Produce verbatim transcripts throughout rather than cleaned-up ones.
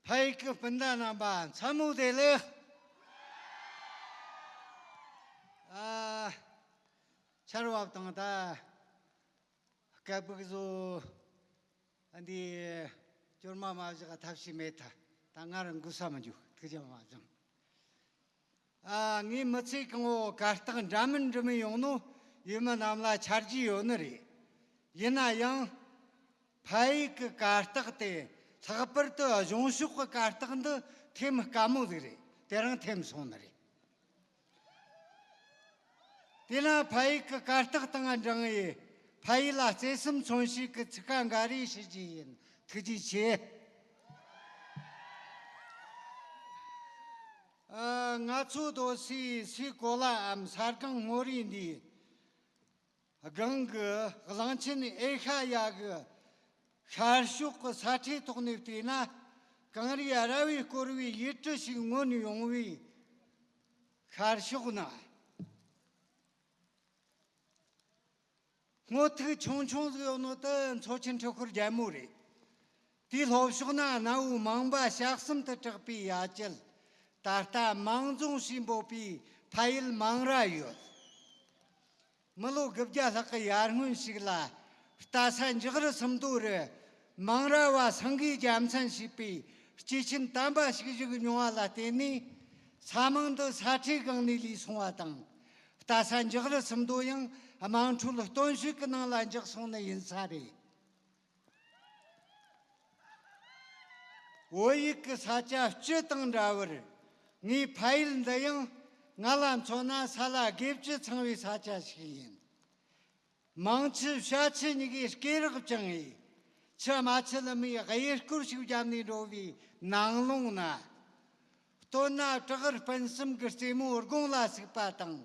ཕ་ཡུལ་གྱི་སྤུན་ཟླ་རྣམ་པ་མཚན་མོ་བདེ་ལེགས། ཨ། ཆར་བབས་དང་ད་སྐད་སྦུག་བཟོ་འདི་སྐྱོར་མ་མ་བཞག་ཐབས་ཤེས་མེད། ད་ད་ང་རང་འགུལ་ས་མི་འཇུག་ཐུགས་རྒྱལ་མ་བཟང་། ཨ། ངའི་མི་ཚེ་གང་བོ་གར་སྟེགས་འདྲ་མིན་འདྲ་མིན་ཡོང་ནོ་ཡུལ་མི་རྣམས་ལ་ཆ་རྒྱུས་ཡོད་ནི་རེད། ཡིན་ན་ཡང་ཕ་ཡུལ་གྱི་གར་སྟེགས་དེ་ལྷག་པར་དུ་གཞུང་ཕྱོགས་ཀྱི་གར་སྟེགས་འདི་ཐེམ་དཀའ་མོ་ཟིག་རེད། དེ་རིང་ཐེམ་སོང་ནི་རེད། དེས་ན་ཕ་ཡུལ་གྱི་གར་སྟེགས་དང་འབྲེལ་བའི་ཕ་ཡུལ་ལ་བརྩེ་སེམས་མཚོན་བྱེད་ཀྱི་ཚིག་ཁ་འགའ་རེ་ཞུ་རྒྱུ་ཡིན། ཐུགས་རྗེ་ཆེ། ཨ། ང་ཚོ་རྡོ་སའི་སའི་གོ་ལའམ་ས་སྒང་སྔོ་རིས་འདིའི་སྒང་གི་གླང་ཆེན་ཨེ་ཤ་ཡ་གི་ཤར་ཕྱོགས་ཀྱི་ས་ཁྲའི་ཐོག་ནས་བལྟས་ན། གངས་རིའི་ར་བས་བསྐོར་བའི་ཡུལ་གྲུ་ཞིག་མངོན་ཡོང་བའི་ཤར་ཕྱོགས་ན། སྔོ་ཐིག་ཆུང་ཆུང་ཟིག་ཡོད་ནོ་དེ་མཚོ་ཆེན་འཕྲུལ་འཁོར་རྒྱལ་མོ་རེད། དེའི་ལྷོ་ཕྱོགས་ན་གནའ་བོའི་མང་པ་ཞག་གསུམ་དུ་གྲགས་པའི་ཡ་གྱལ། ད་ལྟ་མང་རྫོང་ཞེས་འབོད་པའི་ཕ་ཡུལ་མང་ར་ཡོད། མི་ལོ་དགུ་བརྒྱ་ལྷག་གི་ཡར་སྔོན་ཞིག་ལ། རྟ་ས་འཇག་རི་སུམ་མདོ་རུ་མང་ར་བ་སེང་གེའི་རྒྱལ་མཚན་ཞེས་པའི་སྐྱེས་ཆེན་དམ་པ་ཞིག་བཞུགས་མྱོང་བ་ལ་བརྟེན་ནས། ས་མིང་འདི་ས་ཁྲའི་སྒང་ནས་ལུས་སོང་བ་དང་། རྟ་ས་འཇག་རི་སུམ་མདོ་ཡང་དམངས་ཁྲོད་སྟོན་བཤད་ཀྱི་ནང་ལ་འཇགས་སོང་ནི་ཡིན་ས་རེད། བོད་ཡུལ་གྱི་ས་ཆ་སྤྱི་དང་འདྲ་བར། ངའི་ཕ་ཡུལ་འདི་ཡང་ང་ལ་མཚོན་ན་ས་ལ་དགེ་བཅུ་ཚང་བའི་ས་ཆ་ཞིག་ཡིན། མང་ཆུ་བྱ་ཆུ་གཉིས་ཀའི་སྐེ་རགས་བཅིངས་ཡིས། ཆུ་དམའ་ཆུ་ལམ་མའི་གཡས་སྐོར་ཞིག་བརྒྱབ་ནས་འགྲོ་བའི་ནང་ལོང་ན། སྟོད་ན་བྲག་རི་སྤུན་གསུམ་གྱི་རྩེ་མོ་དགུང་ལ་ཟུག་པ་དང་།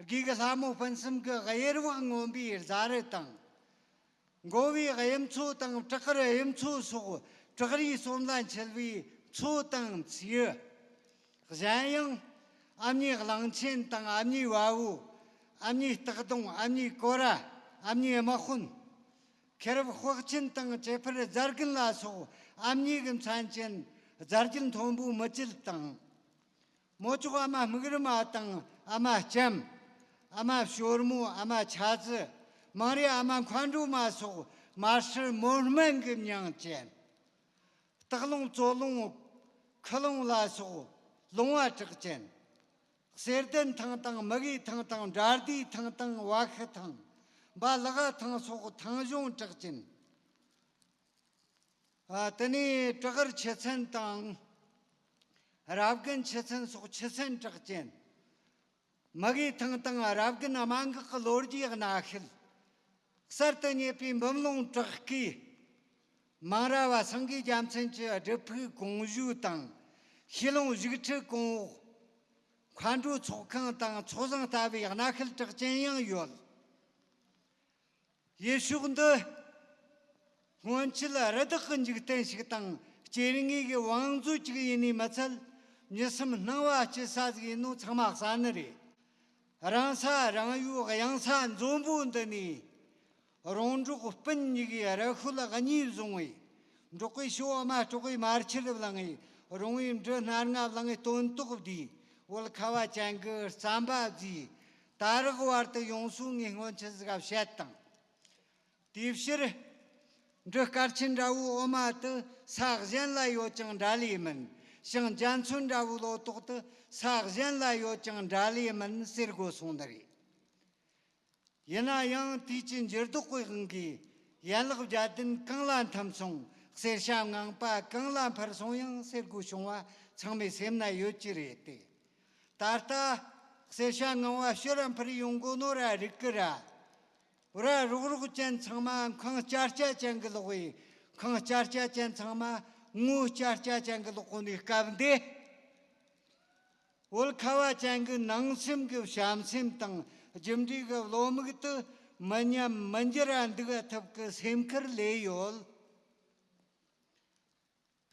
དགེ་གི་ལྷ་མོ་སྤུན་གསུམ་གྱི་གཡེར་བག་ངོམ་པའི་རྫ་རི་དང་། མགོ་བོའི་གཡུ་མཚོ་དང་བྲག་དཀར་གཡུ་མཚོ་སོགས་བྲག་རིའི་ཟོམ་ལ་འཁྱིལ་བའི་མཚོ་དང་མཚེའུ། གཞན་ཡང་ཨ་མྱེས་གླང་ཆེན་དང་ཨ་མྱེས་བལ་བོ། ཨ་མྱེས་སྟག་གདོང་། ཨ་མྱེས་ཀོ་ར། ཨ་མྱེས་དམག་དཔོན། མཁས་རབ་དཔག་ཆེན་དང་བཅས་པར་རྫ་རྒན་ལ་སོགས་ཨ་མྱེས་ཀྱི་མཚན་ཅན་རྫ་རྒྱུད་མཐོན་པོ་མི་བཅུ་དང་། མོ་ཅོག་ཨ་མ་སྨུག་རི་མ་དང་ཨ་མ་ལྕམ། ཨ་མ་ཞོར་མོ། ཨ་མ་ཆ་ཙི། མང་རིའི་ཨ་མ་མཁའ་འགྲོ་མ་སོགས་མ་སྲུ་མོ་སྨན་གྱི་མྱིང་ཅན། སྟག་ལུང་ཙོ་ལུང་ཁུ་ལུང་ལ་སོགས་ལུང་བ་གྲགས་ཅན། གསེར་ལྡན་ཐང་དང་མི་གི་ཐང་དང་བྲག་རྡོའི་ཐང་དང་བ་ཤི་ཐང་། འབའ་ལག་ཐང་སོགས་ཐང་གཞུང་གྲགས་ཅན། ཨ། དེ་ནས་བྲག་དཀར་ཆུ་ཚན་དང་། རབ་རྒན་ཆུ་ཚན་སོགས་ཆུ་ཚན་གྲགས་ཅན། མི་གི་ཐང་དང་རབ་རྒན་དམའ་འགག་གི་ལོ་རྒྱུས་གནའ་ཤུལ། གསར་དུ་རྙེད་པའི་འབུམ་ལུང་བྲག་བརྐོས། མང་ར་བ་སེང་གེའི་རྒྱལ་མཚན་གྱི་སྒྲུབ་ཕུག་གོང་བཞུགས་དང་། ཤེལ་ལུང་བཞུགས་ཁྲི་གོང་འོག། མཁའ་འགྲོའི་ཚོགས་ཁང་དང་ཚོགས་བཟང་ལྟ་བུའི་གནའ་ཤུལ་གྲགས་ཅན་ཡང་ཡོད། ཡུལ་ཕྱོགས་འདི་སྔོན་ཆད་རི་དྭགས་ཀྱི་འཇིག་རྟེན་ཞིག་དང་སྐྱེ་དངོས་ཀྱི་བང་མཛོད་ཅིག་ཡིན་ནི་མ་ཚད། མྱི་སེམས་སྣང་བ་སྐྱིད་ས་ཟིག་ཡིན་ནོ་ཚང་མ་གསལ་ནི་རེད། རང་ས་རང་ཡུལ་གཡང་ས་འཛོམས་པོ་འདི་ནས། རོང་འབྲོག་སྤུན་གཉིས་ཀྱིས་རི་ཤོད་གཉིས་བཟུང་བས། འབྲོག་པའི་ཞོ་འོ་མ་སྲོག་པའི་མར་ཆུར་བླངས་ངེ། རོང་བའི་འབྲུ་སྣ་ལྔ་བླངས་ངེ་སྟོན་ཐོག་བསྡུས། བོད་ཁ་བ་ཅན་གྱི་རྩམ་པ་བརྫིས། ད་རག་བར་དུ་ཡོང་སོང་ངས་སྔོན་ཆད་ཟིག་བཤད་དང་། དེའི་ཕྱིར། འབྲུ་དཀར་ཆེན་འདྲ་བོའི་འོ་མ་དེ་ས་གཞན་ལ་ཡོད་ཀྱང་འདྲ་ལོས་མིན། ཞིང་འཇའ་ཚོན་འདྲ་བོའི་ལོ་ཏོག་དེ་ས་གཞན་ལ་ཡོད་ཀྱང་འདྲ་ལོས་མིན་ཟེར་དགོས་སོང་ནི་རེད། ཡིན་ན་ཡང་དུས་ཀྱི་འགྱུར་ལྡོག་གི་དབང་གིས་ཡན་ལག་བརྒྱད་ལྡན་གང་ལ་འཐིམ་སོང་། གསེར་ཞྭ་ངང་པ་གང་ལ་འཕུར་སོང་ཡང་ཟེར་དགོས་བྱུང་བ་ཚང་མའི་སེམས་ན་ཡོད་ཀྱི་རེད་དེ། ད་ལྟ་གསེར་ཞྭ་ངང་བ་ཕྱིར་ར་འཕུར་ཡོང་གོ་ནོ་ར་རིག་གི་ར། ར་རོག་རོག་ཅན་ཚང་མ་ཁང་བསྐྱར་བསྐྱར་ཅན་གི་ལོག་བས། ཁང་བསྐྱར་བསྐྱར་ཅན་ཚང་མ་ངོ་བསྐྱར་བསྐྱར་ཅན་གི་ལོག་གོ་ནི་སྐབས་འདི། བོད་ཁ་བ་ཅན་གྱི་ནང་སེམས་ཀྱི་བྱམས་སེམས་དང་རྒྱུ་འབྲས་ཀྱི་བློ་མིག་ཏུ་མི་ཉམས་མི་འགྱུར་ར་འདུག་ཐུབ་ཀྱི་སེམས་ཁུར་ལས་ཡོད།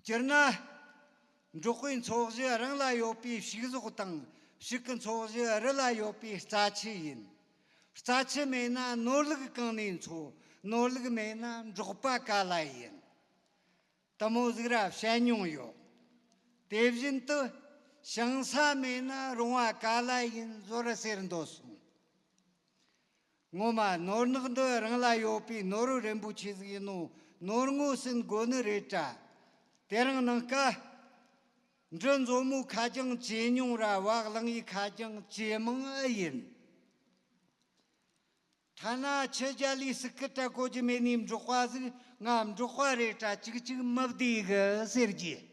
སྤྱིར་ན། འབྲོག་པའི་འཚོ་གཞི་རང་ལ་ཡོད་པའི་ཕྱུགས་ཟོག་དང་ཕྱུགས་ཀྱི་འཚོ་གཞི་རི་ལ་ཡོད་པའི་རྩྭ་ཆུ་ཡིན། རྩྭ་ཆུ་མེད་ན་ནོར་ལུག་གང་ནས་འཚོ། ནོར་ལུག་མེད་ན་འབྲོག་པ་ག་ལ་ཡིན། དེ་མོ་ཟིག་ར་བཤད་མྱོང་ཡོད། དེ་བཞིན་དུ་ཞིང་ས་མེད་ན་རོང་བ་ག་ལ་ཡིན་ཟོར་ཟེར་འདོད་སོང་། ངོ་མ་ནོར་ནག་འདི་རང་ལ་ཡོད་པའི་ནོར་བུ་རིན་པོ་ཆེ་ཟིག་ཡིན་ནོ། ནོར་ངོ་ཟིན་དགོས་ནི་རེད་དྲ། དེ་རིང་ནངས་ཀ་འབྲི་མཛོ་མོའི་ཁ་རྒྱང་ཇེ་ཉུང་ར་བག་ལང་ཡི་ཁ་རྒྱང་ཇེ་མང་ཨེ་ཡིན། ཐ་ན་ཁྱི་རྒྱ་ལི་སི་ཀི་ཏྲ་གོ་རྒྱུ་མེད་ནི་འབྲོག་པ་ཟིག་ང་འབྲོག་པ་རེད་དྲ་ཅིག་ཅིག་མི་བདེ་གི་ཟེར་གྱི།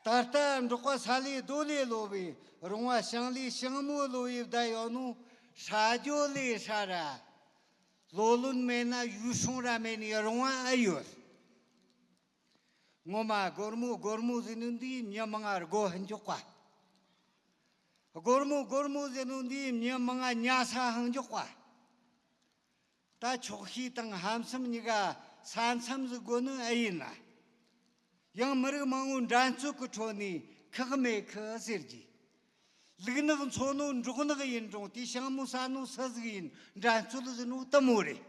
ད་ལྟ་འབྲོག་པ་ས་ལས་རྡོ་ལས་ལོ་བའི་རོང་བ་ཞིང་ལས་ཞིང་མོ་ལོ་བའི་བསྡད་ཡོད་ནོ། ཧྲ་རྒྱོ་ལས་ཧྲ་ར། ལོ་ལོན་མེད་ན་ཡུལ་སྲུང་ར་མེད་ནི་རོང་བ་ཨེ་ཡོད། ངོ་མ་སྒོར་མོ་སྒོར་མོ་ཟེར་ནོ་འདིས་མྱི་མང་ང་སྒོ་ཧན་འཇོག་པ། སྒོར་མོ་སྒོར་མོ་ཟེར་ནོ་འདིས་མྱི་མང་ང་ཉལ་ས་ཧང་འཇོག་པ། ད་ཆོག་ཤེས་དང་ཧམ་སེམས་གཉིས་ཀ་ས་མཚམས་ཟིག་དགོས་ནི་ཨེ་ཡིན་ན། ཡང་མི་རིགས་མང་བོ་འགྲན་རྩོད་ཀྱི་ཁྲོད་ནས་ཁག་མེད་ཁི་ཟེར་གྱི། ལུག་ནག་མཚོ་ནོ་འབྲོག་ནག་ཡིན་རུང་དེ་ཞང་མོ་ས་ནོ་སུ་ཟིག་ཡིན་འགྲན་རྩོད་ཟེར་ནོ་དེ་མོ་རེད།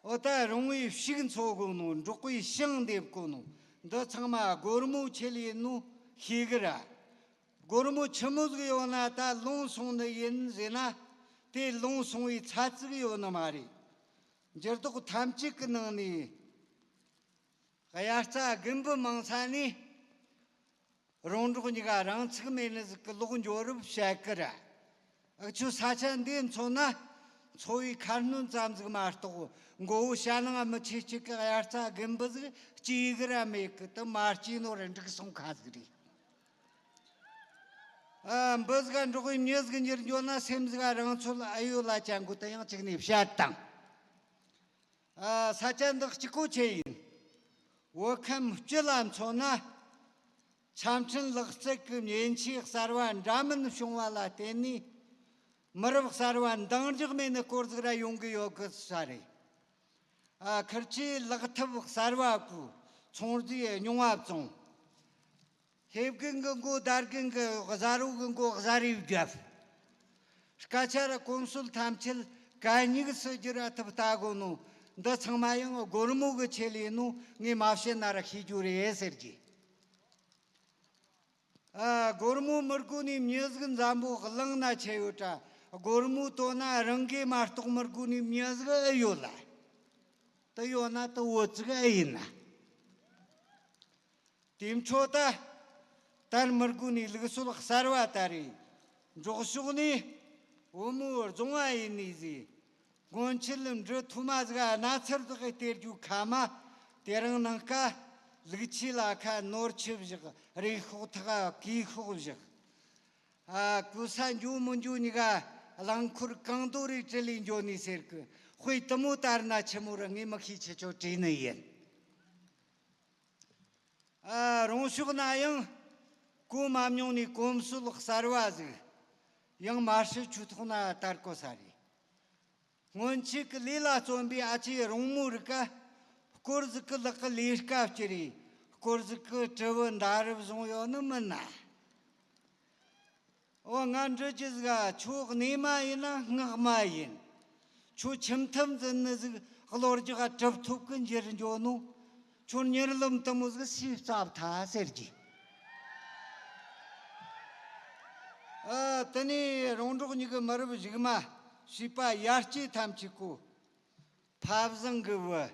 འོ་ད་རོང་བའི་ཕྱུགས་འཚོ་དགོས་ནོ། འབྲོག་པའི་ཞིང་འདེབས་དགོས་ནོ། འདི་ཚང་མ་སྒོར་མོ་ཆེད་ལས་ནོ་ཤེས་གི་ར། སྒོར་མོ་ཆི་མོ་ཟིག་ཡོད་ན་ད་ལོང་སོང་ནི་ཡིན་ཟེར་ན། དེ་ལོང་སོང་བའི་ཚ་ཚིག་ཡོད་ནི་མ་རེད། འགྱུར་ལྡོག་ཐམས་ཅད་ཀྱི་ནང་ནས་དབྱར་རྩྭ་དགུན་འབུ་མང་ས་ནས། རོང་འབྲོག་གཉིས་ཀ་རང་ཚུགས་མེད་ནི་ཟིག་གི་ལོག་འགྱོ་རབས་བཤད་གི་ར། ཨ་ཁྱོད་ས་ཆ་འདི་མཚོན་ན། འཚོ་བའི་ཁ་སྣོན་ཙམ་ཟིག་མ་གཏོགས་མགོ་བོ་ཞྭ་ནང་མི་ཆེ་གཅིག་གི་དབྱར་རྩྭ་དགུན་འབུ་ཟིག་སྐྱེ་གི་ར་མེད་གི། དེ་མ་སྐྱེས་ནོ་ར་འགྲིག་སོང་ཁ་ཟིག་རེད། ཨ་འབུ་ཟིག་ག་འབྲོག་པའི་མྱི་ཟིག་འགྱུར་འགྱོ་ན་སེམས་ཟིག་ག་རང་ཚོད་ཨེ་ཡོད་ལ་ཅང་གོ་དེ་ཡང་གཅིག་ནས་བཤད་དང་། ཨ་ས་ཆ་འདི་གཅིག་པོ་ཆེ་ཡིན། བོད་ཁམས་སྤྱི་ལ་མཚོན་ན། ཆམ་ཕྲན་ལག་རྩལ་གྱི་མཉེན་ཆས་གསར་བ་འདྲ་མིན་བྱུང་བ་ལ་བརྟེན་ནས། མི་རབས་གསར་བ་འདང་རྒྱག་མེད་ནི་སྐོར་ཟིག་ར་ཡོང་གི་ཡོད་གི་ས་རེད། ཨ་ཁིར་ཆོས་ལག་ཐབས་གསར་བ་གི་ཚོང་རྫས་རྙིང་བ་བཙོང་། ཧེ་རྒན་གི་མགོ་དར་རྒན་གི་གཟའ་རོ་གི་མགོ་གཟའ་རིས་བརྒྱབ། སྐད་ཆ་ར་གོམས་སྲོལ་ཐམས་ཅད་གད་སྙིགས་སུ་བསྒྱུར་ཐབས་ལྟ་དགོས་ནོ། འདི་ཚང་མ་ཡང་སྒོར་མོ་གི་ཆེད་ལས་ནོ། ངས་མ་བཤད་ན་ར་ཤེས་རྒྱུ་རེད་ཟེར་གྱི། ཨ་སྒོར་མོ་མི་དགོས་ནི་མྱི་ཟིག་འཛམ་བུ་གླིང་ན་ཆེ་ཡོད་དྲ། སྒོར་མོ་བཏོན་ན་རང་གིས་མ་གཏོགས་མི་དགོས་ནི་མྱི་ཟིག་ཨེ་ཡོད་ལ། དེ་ཡོད་ན་དེ་བོད་ཟིག་ཨེ་ཡིན་ན། དེ་འཕྲོ་ད་དར་མི་དགོས་ནི་ལུགས་སྲོལ་གསར་བ་ད་རེད། འབྲོག་ཕྱོགས་ནས་བུ་མོ་རྫོང་བ་ཡིན་ནི་ཟིག་སྔོན་ཆད་འབྲི་ཐོ་མ་ཟིག་ག་སྣ་ཚར་དག་གི་སྟེར་རྒྱུ་ཁ་མ། དེ་རིང་ནངས་ཀ་ལུག་ཁྱུ་ལ་ཁ་ནོར་ཁྱུ་བཞག་རེ་ཤོག་ཐག་གི་ཤོག་བཞག་ཨ་ཀུ་ས་འཇུ་མི་འཇུ་གཉིས་ཀ་རླངས་འཁོར་གང་དོ་རེ་དྲིལ་ལས་འཇོ་ནི་ཟེར་གི། དཔེ་དེ་མོ་ལྟར་ན་ཆི་མོ་ར་ངས་མི་ཤེས། ཁྱེད་ཆོ་དྲིས་ནི་ཡིན། ཨ་རོང་ཕྱོགས་ན་ཡང་གོ་མ་མྱོང་ནི་གོམས་སྲོལ་གསར་བ་ཟིག་ཡང་མ་ཧྲི་ཆུ་ཐོག་ན་དར་གོ་ས་རེད། སྔོན་ཆད་ཀྱི་ལས་ལ་བརྩོན་པའི་ཨ་ཅེ་རོང་མོ་རིགས་ཀ་སྐོར་ཟིག་གི་ལག་གི་ལས་ཀ་བསྐྱུར་རེ། སྐོར་ཟིག་གི་དྲིལ་བུ་མདའ་རབ་བཟུང་ཡོད་ནི་མིན་ན། འོ་ང་འདྲི་རྒྱུ་ཟིག་ཨ་ཁྱོད་གནས་མ་ཡིན་ན་སྔགས་མ་ཡིན། ཁྱོད་ཁྱིམ་ཐབ་འཛིན་ནི་ཟིག་གློ་རྒྱག་གྲུབ་ཐོབ་ཀྱི་འགྱུར་འགྱོ་ནོ། ཁྱོད་མྱུར་ལམ་དེ་མོ་ཟིག་སུས་བཙལ་ཐལ་ཟེར་གྱི། ཨ་དེ་ནས་རོང་འབྲོག་གཉིས་ཀྱི་མི་རབས་གཞུག་མ་བྱིས་པ་ཡར་སྐྱེས་ཐམས་ཅད་ཀོ། ཕ་བཟང་གི་བུ།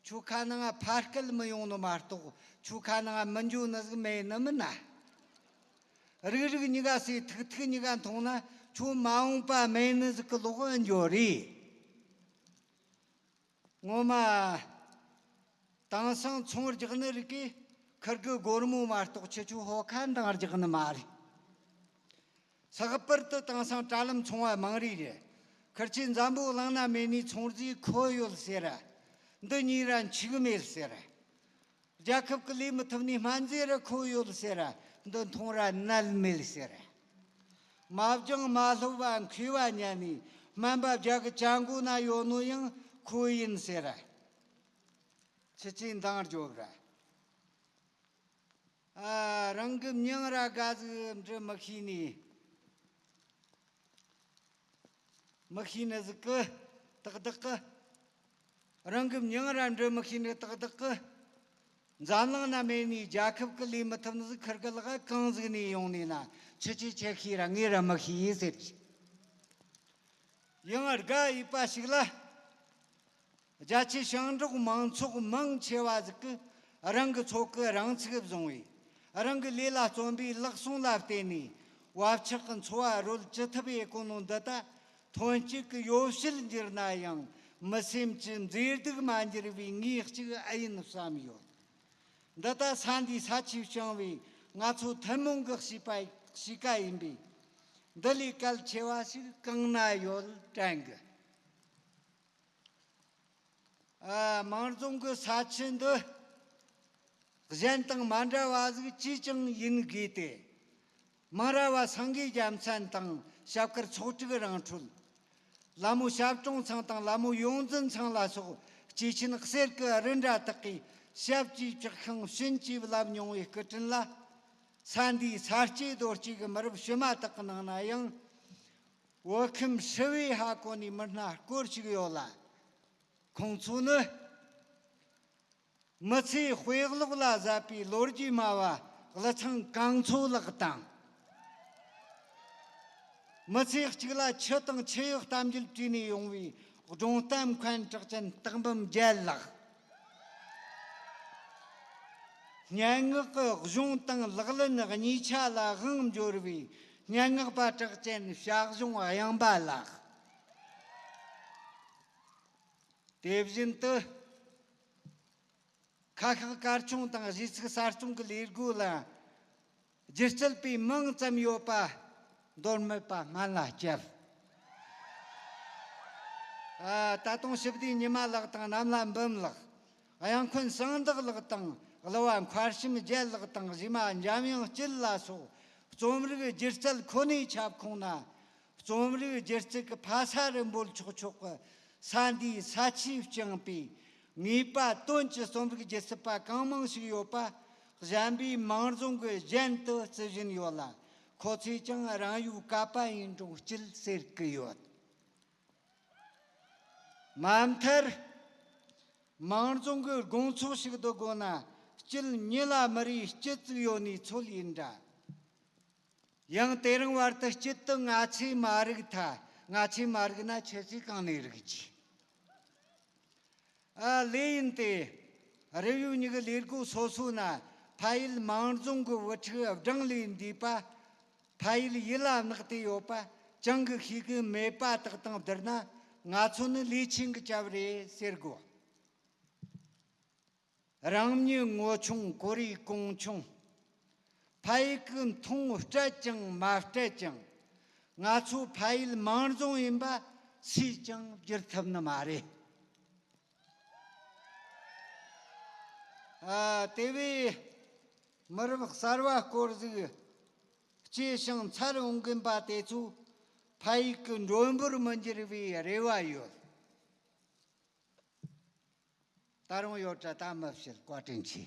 ཁྱོད་ཁ་ནང་ཕ་སྐད་མི་ཡོང་ནི་མ་གཏོགས་ཁྱོད་ཁ་ནང་མི་འགྱོ་ནི་ཟིག་མེད་ནི་མིན་ན། རིག་རིག་གཉིས་ཀ་སའི་ཐིག་ཐིག་གཉིས་ཀ་མཐོང་ན་ཁྱོད་མ་འོངས་པ་མེད་ནི་ཟིག་གི་ལོག་ཨེ་འགྱོ་རེད། ངོ་མ། དེང་སང་ཚོང་རྒྱག་ནི་རིགས་ཀྱིས་ཁིར་གི་སྒོར་མོ་མ་གཏོགས་ཁྱེད་ཆོ་ཧོ་ཁ་འདང་རྒྱག་ནི་མ་རེད། ལྷག་པར་དུ་དེང་སང་དྲ་ལམ་ཚོང་བ་མང་རིགས་རེད། ཁིར་ཆོས་འཛམ་བུ་གླིང་ན་མེད་ནི་ཚོང་རྫས་ཁོ་ཡོད་ཟེར་ར། འདི་གཉིས་ར་འཆུག་མེད་ཟེར་ར། རྒྱལ་ཁབ་ཀྱི་ལས་མི་ཐུབ་ནི་སྨན་རྫས་ར་ཁོ་ཡོད་ཟེར་ར། འདི་འཐུང་ར་ནད་མེད་ཟེར་ར། མ་བྱང་མ་ལྷོད་པ་མཁས་པ་ཉན་ནི་སྨན་པ་བརྒྱ་གི་ཅང་གོ་ན་ཡོད་ནོ་ཡང་ཁོ་ཡིན་ཟེར་ར། ཁྱེད་ཆོས་འདང་རྒྱོབ་ར། ཨ་རང་གི་མྱིང་ར་དགའ་ཟིག་འབྲི་མི་ཤེས་ནི། མི་ཤེས་ནི་ཟིག་གི་ཏག་ཏག་གི། རང་གི་མྱིང་ར་འབྲི་མི་ཤེས་ནི་ཏག་ཏག་གི། འཛམ་གླིང་ན་མེད་ནི་རྒྱལ་ཁབ་ཀྱི་ལས་མི་ཐུབ་ནི་ཟིག་ཁིར་གི་ལག་གང་ཟིག་ནས་ཡོང་ནི་ན། ཁྱི་ཁྱི་ཁྱི་ཤེས་ར་ངས་ར་མི་ཤེས་ཟེར་གི། ཡང་དགའ་ཡིད་པ་ཞིག་ལ། རྒྱ་ཆེ་ཞིང་འབྲོག་མང་ཚོགས་མང་ཆེ་བ་ཟིག་གི་རང་གི་ཚོགས་ཀྱི་རང་ཚུགས་བཟུང་བས། རང་གི་ལས་ལ་བརྩོན་པའི་ལག་ཟུང་ལ་བརྟེན་ནས་བབ་ཆགས་ཀྱི་འཚོ་བ་རོལ་ཅི་ཐུབ་ཡེ་གོ་ནོ་འདི་ད། ཐོན་སྐྱེད་ཀྱི་ཡོ་བྱད་འགྱུར་ན་ཡང་མི་སེམས་ཀྱི་མཛེས་སྡུག་མ་འགྱུར་བའི་ངོས་གཅིག་ཨེ་ཡིན་བསམ་ཡོད། འདི་ལྟ་ས་འདིའི་ས་ཆས་བྱུང་བའི་ང་ཚོ་ཐུན་མོང་གི་གཤིས་པ་གཤིས་ཀ་ཡིན་པས། འདི་ལས་གལ་ཆེ་བ་ཞིག་གང་ན་ཡོད་དྲན་གི། ཨ། མང་རྫོང་གི་ས་ཆ་འདི་གཞན་དང་མ་འདྲ་བ་ཟིག་ཅིས་ཀྱང་ཡིན་དགོས་ཏེ། མང་ར་བ་སེང་གེ་རྒྱལ་མཚན་དང་ཞབས་དཀར་ཚོགས་དྲུག་རང་འཕྲོད། ལ་མོ་ཞབས་དྲུང་ཚང་དང་ལ་མོ་ཡོངས་འཛིན་ཚང་ལ་སོགས་སྐྱེས་ཆེན་གསེར་གྱི་རི་འདྲ་དག་གིས་ཞབས་ཀྱིས་བཅགས་ཤིང་བྱིན་གྱིས་བརླབས་མྱོང་བའི་སྐུ་དྲིན་ལ། ས་འདིའི་ས་སྐྱེས་རྡོ་སྐྱེས་ཀྱི་མི་རབས་ཕྱི་མ་དག་གི་ནང་ན་ཡང་། བོད་ཁམས་ཧྲིལ་བོའི་ཧ་གོ་ནས་མི་སྣ་སྐོར་ཞིག་ཡོད་ལ། ཁོང་ཚོ་ནི། མི་ཚེའི་དཔེ་ཀློག་ལ་ཟབ་པའི་ལོ་རྒྱུས་སྨྲ་བ་ཀླུ་ཚང་གངས་མཚོ་ལགས་དང་། མི་ཚེ་གཅིག་ལ་ཆུ་དང་ཆུ་ཡི་གཏམ་རྒྱུད་བྲིས་ནས་ཡོང་བའི་སྒྲུང་གཏམ་མཁན་གྲགས་ཅན་སྟག་འབུམ་རྒྱལ་ལགས། སྙན་ངག་གི་གཞུང་དང་ལག་ལེན་གཉིས་ཆ་ལ་དབང་འབྱོར་བའི་སྙན་ངག་པ་གྲགས་ཅན་ཞྭ་གཞུང་གཡང་པ་ལགས། དེ་བཞིན་དུ། ཁ་ཤགས་གར་ཆུང་དང་གཞས་ཚིག་གསར་རྩོམ་གྱི་ལས་སྒོ་ལ་སྒྱུ་རྩལ་པའི་མིང་ཙམ་ཡོད་པ་མདོར་སྨད་པ་སྨན་བླ་སྐྱབས། ཨ། ད་དུང་ཞི་བདེའི་ཉི་མ་ལགས་དང་གནམ་ལྷ་འབུམ་ལགས། གཡང་འཁོན་ཟངས་མདོག་ལགས་དང་གླུ་བ་མཁར་བྱམས་རྒྱལ་ལགས་དང་གཞས་མ་འཇམ་དབྱངས་སྐྱིད་ལ་སོགས་རྩོམ་རིག་སྒྱུ་རྩལ་ཁོ་ནའི་ཁྱབ་ཁོངས་ན། རྩོམ་རིག་སྒྱུ་རྩལ་གྱི་ཕ་ས་རུ་འབོད་ཆོག་ཆོག་གི་ས་འདིའི་ས་ཆས་བསྐྱངས་པའི་ངེས་པ་དོན་གྱི་རྩོམ་རིག་སྒྱུ་རྩལ་པ་གང་མང་ཞིག་ཡོད་པ། གཞན་པའི་མང་རྫོང་གི་གཞན་དུ་བརྩི་བཞིན་ཡོད་ལ། ཁོ་ཚོས་ཀྱང་རང་ཡུལ་ཀ་པ་ཡིན་འགྲོ་སྐྱིད་ཟེར་གི་ཡོད། མ་མཐར། མང་རྫོང་གི་དགོང་ཚོགས་ཤིག་ཏུ་དགོ་ན་སྐྱིད་ཉི་ལ་མི་རེ་སྐྱིད་ཙིག་ཡོད་ནི་ཚོད་ཡིན་འདྲ། ཡང་དེ་རིང་བར་དུ་སྐྱིད་དུ་ང་ཚོས་མ་རིག་ཐལ། ང་ཚོས་མ་རིག་ན་ཁྱེད་ཚོས་གང་ནས་རིག་རྒྱུ། ཨ། ལས་ཡིན་ཏེ། རེབ་ཡོད་ཉི་གི་ལས་སྒོ་སོ་སོ་ན་ཕ་ཡུལ་མང་རྫོང་གི་བུ་ཕྲུག་བགྲང་ལས་འདས་པ། ཕ་ཡུལ་ཡིད་ལ་བརྣག་སྟེ་ཡོད་པ་ཅང་གི་ཤེས་གི་མེད་པ་དག་དང་བསྡུར་ན། ང་ཚོ་ནི་ལས་ཆེན་གི་སྐྱབས་རེད་ཟེར་དགོ། རང་ཉིད་ངོ་ཆུང་ཀོ་རེ་གོང་ཆུང་། ཕ་ཡུལ་གྱི་མཐོང་སྤྲད་ཀྱང་མ་སྤྲད་ཀྱང་། ང་ཚོ་ཕ་ཡུལ་མང་རྫོང་ཡིན་པ་སུས་ཀྱང་བསྒྱུར་ཐུབ་ནི་མ་རེད། ཨ། དེ་བས་མི་རབས་གསར་བ་སྐོར་ཟིག་སྐྱེས་ཤིང་འཚར་འོང་གིན་པ་དེ་ཚོ་ཕ་ཡུལ་གྱི་མགྲོན་པོར་མི་འགྱུར་བའི་རེ་བ་ཡོད། ད་རུང་ཡོད་དྲ་ད་མི་བཤད། བཀའ་དྲིན་ཆེ།